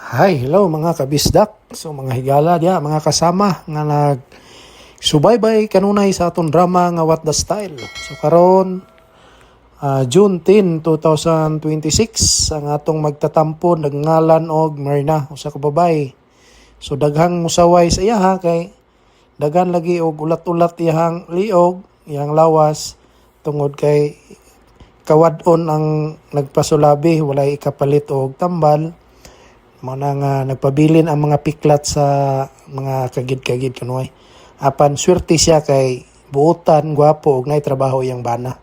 Hi, hello mga kabisdak. So mga higala diya, mga kasama nga nag subaybay kanunay sa atong drama nga What the Style. So karon June 10, 2026 ang atong magtatampo nagngalan og Myrna, usa ka babae. So daghang musaway sa iyaha kay daghan lagi og ulat-ulat iyahang liog, iyang lawas tungod kay kawad-on ang nagpasulabi, walay ikapalit og tambal. Mao na nga nagpabilin ang mga piklat sa mga kagid-kagid kunoy. Apan swerte siya kay buotan, gwapo ug naay trabaho iyang bana.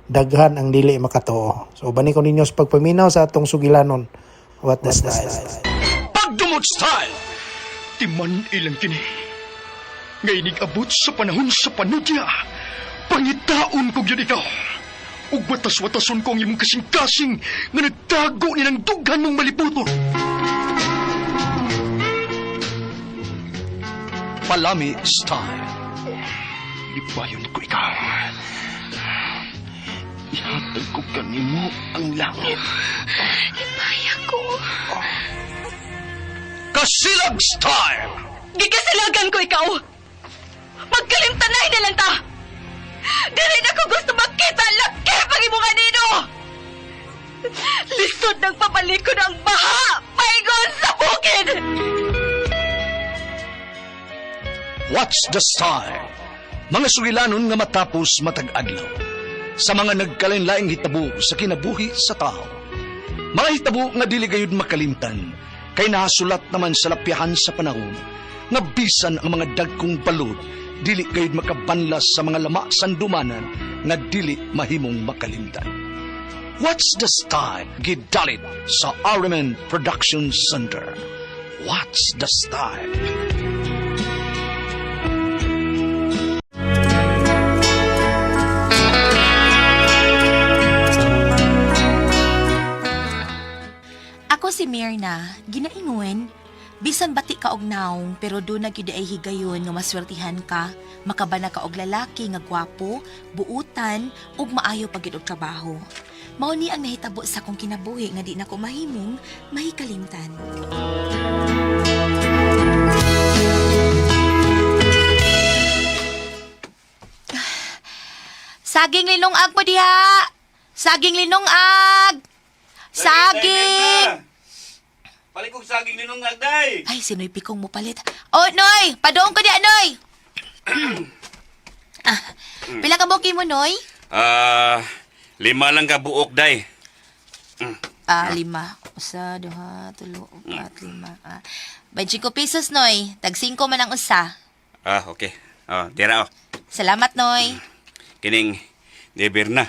Daghan ang dili makatuo. So uban ko ninyo sa pagpaminaw sa atong sugilanon. What the style. Pagdumot style! Timan ilang kini. Ngay abot sa panahon sa panudya. Pangitaon ko gyud ikaw. Ug watas-watason ko ang imong kasing-kasing nga nagtago ni ng dughan mong malibuton. Palami style. Libayon ko ikaw. Ihatag ko kanimo ang langit. Himaya ko. Kasilag style! Gikasilagan ko ikaw! Magkalimtanay na lang ta! Dili na ko gusto makita ang laki pag imong anino! Lisod ng pabalikon ang baha! Paingon sa bukid! What's the style? Mga sugilanon nga matapos matag adlaw. Sa mga nagkalain-laing hitabo sa kinabuhi sa tao. Mga hitabo nga dili gayud makalimtan, kay nahasulat naman sa lapyahan sa panahon, nga bisan ang mga dagkong balod, dili gayud makabanlas sa mga lama sandumanan nga dili mahimong makalimtan. What's the style? Gidalit sa RMN Production Center. What's the style? Ako si Mirna, ginaingon. Bisan bati ka og naong, pero doon na gyud ay higayon nga maswertihan ka, makabana ka og lalaki nga gwapo, buutan, ug maayo pa gyud og trabaho. Mao ni ang nahitabo sa akong kinabuhi nga di nako mahimong mahikalimtan. Saging linungag mo diha! Saging linungag! Saging! Palit kong saging linungag, day! Ay, sino'y pikong mo palit. Oh, Noy! Padoong ko diya, Noy! Ah, pila ka buki mo, Noy? Ah, 5 lang ka buok, day. Ah, 5. 1, 2, 3, 4, 5. Ah. 25 pesos, Noy. Tag 5 man ang usa. Ah, okay. Ah, dira oh. Salamat, Noy. Kining never na.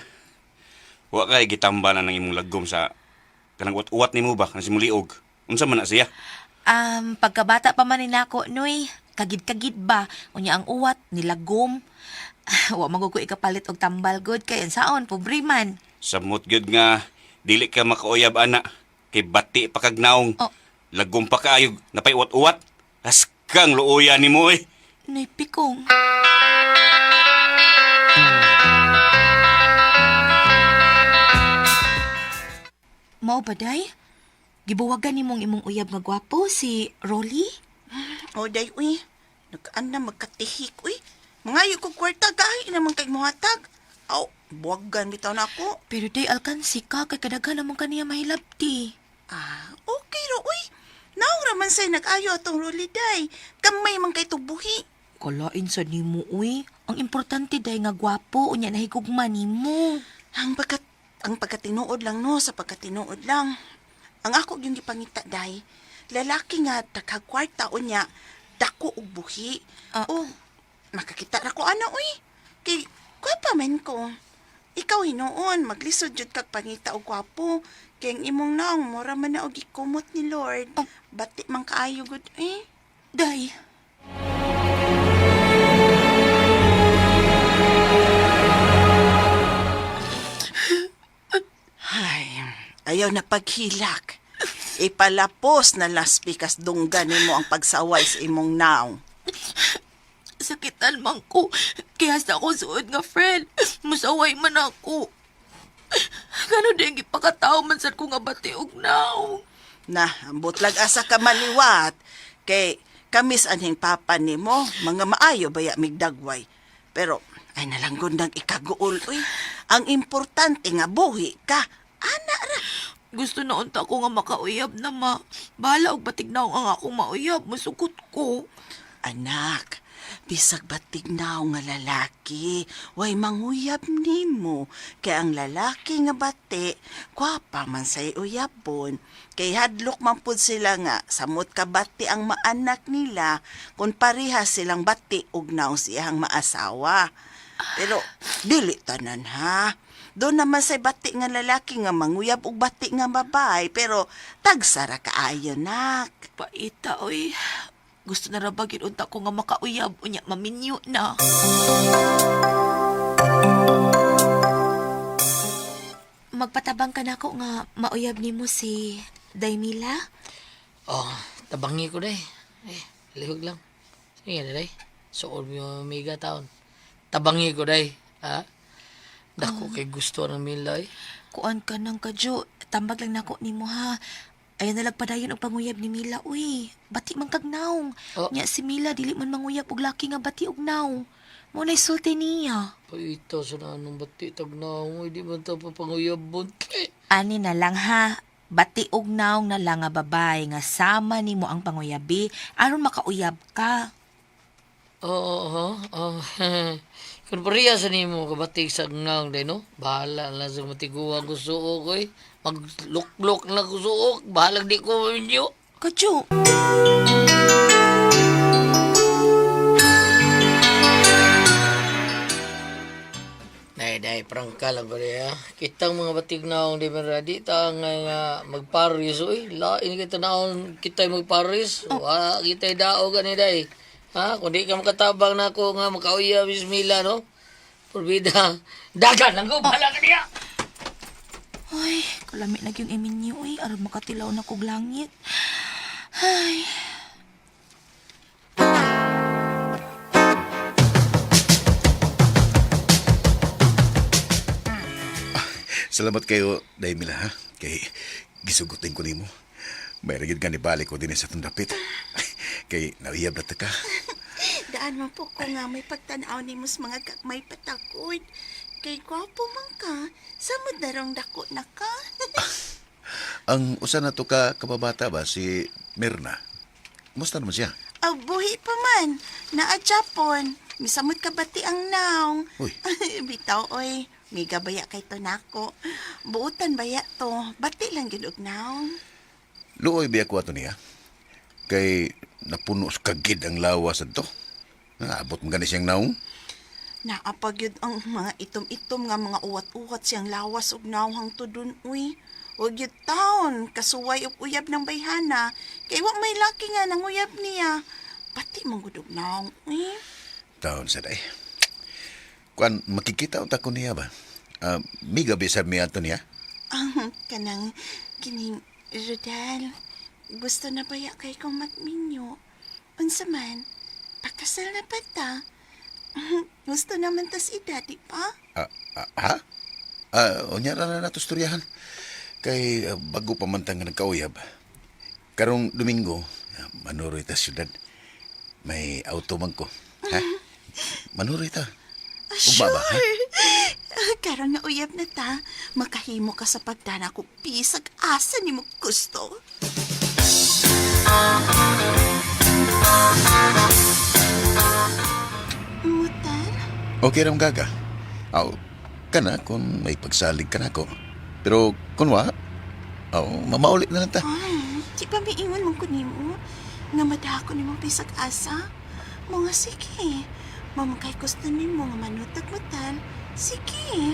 Wa kay gitamba na ng imong lagom sa kanang uwat-uwat nimo ba kanang simuliog. Unsa man na siya? Pagkabata pa man ni nako, Noy, kagid-kagid ba? Unya ang uwat, nilagom. Wa man ko ikapalit og tambal good kay saon, pobre man. Samot gyud nga dili ka makauyab ana kay bati pa kag naong. Oh. Lagom pa kaayo napay uwat-uwat. Askang luoya nimo eh. Noy, pikong. Mao ba, day? Gibuwagan nimong imong uyab nga gwapo si Rolly? O, day, uy. Nagkaan na magkatihik, uy. Mangayo ko kwarta, gahi naman kay muhatag. Aw, buwagan bitaw na ako. Pero day alkansi ka kay kadaghan namang kaniya mahilabti. Ah, okay ro, uy. Naong raman say nag-ayo atong roliday. Kamay man kay tubuhi. Kalain sa nimo uy. Ang importante day nga gwapo unya nahigugma nimo. Ang pagkatinuod lang no, sa pagkatinuod lang. Ang ako yung gipangita day, lalaki nga daghag kwarta unya, dako og buhi. Ah. O, makakita ra ko ana uy. Kay gwapa man ko. Ikaw hinuon, maglisod jud kag pangita og gwapo. Kay ang imong naong mura man na og gikumot ni Lord. Oh. Bati man kaayo gud eh. Day. Ay, ayaw na paghilak. Ipalapos na laspikas dunggan nimo ang pagsaway sa imong naong. Sakitan man ko. Kaya sa ako suod nga friend, musaway man ako. Gano din gipakatao man sad ko nga bati og naong. Na, ambot lag asa ka maliwat. Kay kamis anhing papa nimo, mga maayo baya migdagway. Pero ay nalanggon nang ikaguol uy. Ang importante nga buhi ka. Ana ra. Gusto na unta ko nga makauyab na ma. Bahala og batignaw ang akong mauyab, masugot ko. Anak, bisag batignaw nga lalaki, way manguyab nimo. Kay ang lalaki nga bati, kwapa man say uyabon. Kay hadlok man pud sila nga, samot ka bati ang maanak nila, kung pareha silang bati og naong siyang maasawa. Pero dili tanan ha. Doon naman say bati nga lalaki nga manguyab og bati nga babae, pero tagsara kaayo nak. Paita oy. Gusto na ra ba gyud unta ko nga makauyab unya maminyo na. Magpatabang ka na ako nga mauyab nimo si Daimila. Oh, tabangi ko day. Eh, lihog lang. Sige na day. Suod mo yung amiga taon. Tabangi ko day. Ha? Dako kay gusto ng Mila eh. Kuan ka nang kadyo, tambag lang nako nimo ha. Ayan na padayon og panguyab ni Mila uy. Bati man kag naong. Oh. Nya si Mila dili man manguyab og laki nga bati og naong. Mo na'y sulti niya. Paita sa na anong bati tagnaong. Hindi man ta papanguyabon. Eh. Ani na lang ha. Bati og naong na lang nga babae nga sama nimo ang panguyabi aron makauyab ka. Oo, oo, oo. Kung pareha sa nimo kabatik sa naong day no? Bahala na sa matiguan ko suok eh. Magluklok na ko suok. Bahalag di ko inyo. Kadyo. Day, day, prangka lang ba ha? Kitang mga batig naong di man di ta nga nga magparis uy. Lain kita naon kita magparis. Wa kita daog ani day. Ha? Kung di ka makatabang na ako nga makauya bismillah no. Purbida. Dagan lang ko bahala ka niya. Ay, kalami na yung iminyo uy. Aron makatilaw na kog langit. Ay. Salamat kayo, Daimila, ha? Kay gisugutin ko nimo. May ragid ka ni balik ko din sa itong dapit. Kay nauyab na ta ka. Daan man po ko nga may pagtanaw ni mos mga gagmay patakod. Kay gwapo man ka, samod na rong dako na ka. Ang usa na to ka kababata ba, si Mirna. Kumusta naman siya? Aw, buhi pa man. Naa Japon. Misamot ka bati ang naong. Uy. Bitaw, oy. Miga baya kay to nako. Buutan baya to. Bati lang gid og naong. Luoy biya ko ato niya. Kay napuno sa kagid ang lawas adto. Naabot mo gani siyang naong. Naapag yun ang mga itom-itom nga mga uwat-uwat siyang lawas ug naong hangtod dun, uy. Huwag yun taon, kasuway og uyab ng bayhana. Kay wa may laki nga nanguyab niya. Pati manggudog naong, uy. Taon sa day. Kuan, makikita unta ko niya ba? Miga bisab mi ato niya? Ang kanang kining Rodel, gusto na baya kay kong magminyo. Unsa man, pakasal na ba ta? Gusto naman tas edad, di ba? Ah, ah, ha? Unya na na nato storyahan. Kay bago pa man tang nagkauyab. Karong Domingo, manuroy ta syudad. May auto man ko. Ha? Manuroy ta. Ah, Ugma ba, ha? Karon nga uyab na ta, makahimo ka sa pagdana ko bisag asa nimo gusto. Mutan? Okay ram gaga. Aw, kana kung may pagsalig ka nako. Pero kung wa, aw, mamaulit na lang ta. Ay, di ba miingon mong kunimo? Nga madako nimo bisag asa? Mga sige, mamagkay gusto nimo nga manutag mutan. Sige,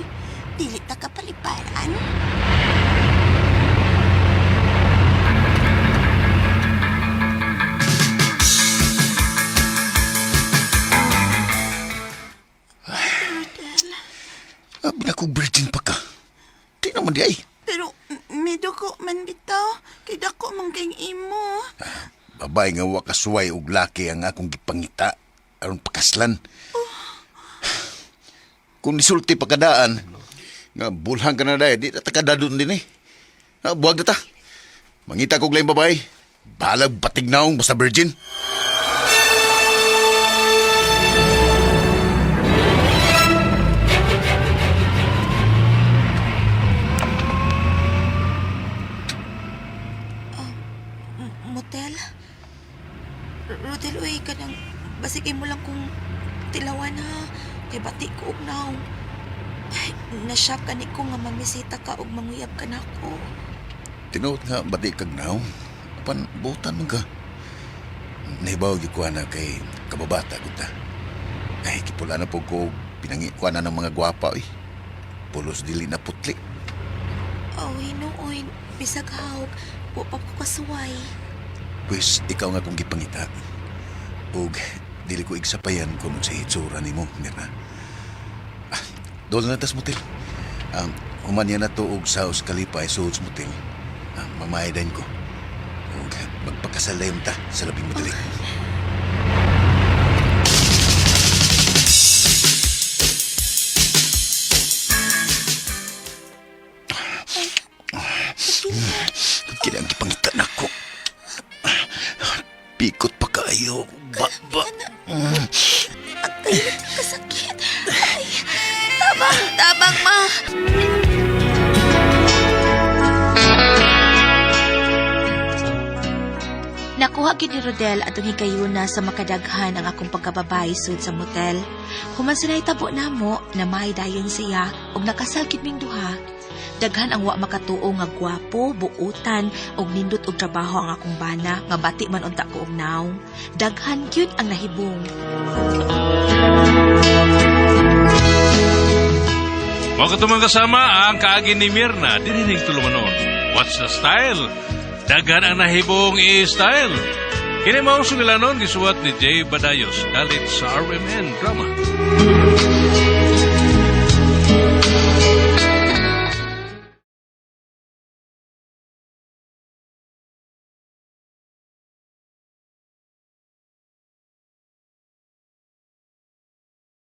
dili ta kapaliparan. Rodel, Naku, virgin pa ka. Di naman di ay. pero midugo man bitaw, kay dako man kay imo. Babae nga wa kasuway og laki ang akong gipangita aron pakaslan. Kung nisulti pa kadaan, nga bulhang ka na dahil, di na ta kadadon din eh. Ah, buwag na ta. Mangita kog laing babae. Balag batignaong basta virgin. Motel? Rodel, uy, kanang basig mo lang kung tilawan ha. Kay bati ko og naong. Ay, nashock ka ni ko nga mamisita ka og manguyab ka nako. Tinuod nga bati kag naong. Apan butan man ka. Nahibaw gyud ko ana kay kababata gud ta. Ay kipula na po ko pinangi ko na ng mga gwapa oy. Pulos dili na putli. Oh, hinuoy, bisag hawg, wa pa ko kasuway. Pwes ikaw nga kong gipangita. Ug dili ko igsapayan kung sa hitsura nimo, Mirna. Ah, dool na tas motel. Human niya na to og sa kalipay suod sa motel. Ah, mamahay din ko. Ug magpakasalayom ta sa labing madali. Kini ang gipangita nako. Pikot pa kayo. Ba, ba. Agay, kasakit. Ay, tabang, tabang, ma. Nakuha gid ni Rodel atong higayuna sa makadaghan ang akong pagkababae sud sa motel. Human sa nahitabo namo na may dayon siya ug nakasal gid ming duha. Daghan ang wa makatuo nga gwapo, buutan ug nindot og trabaho ang akong bana nga bati man unta ko og nawong. Daghan gyud ang nahibong. Mao kato mga kasama ang kaagi ni Mirna dinining tulumanon. What's the style? Daghan ang nahibong i-style. Kini mao sugilanon gisuwat ni Jay Badayos dalit sa RMN Drama.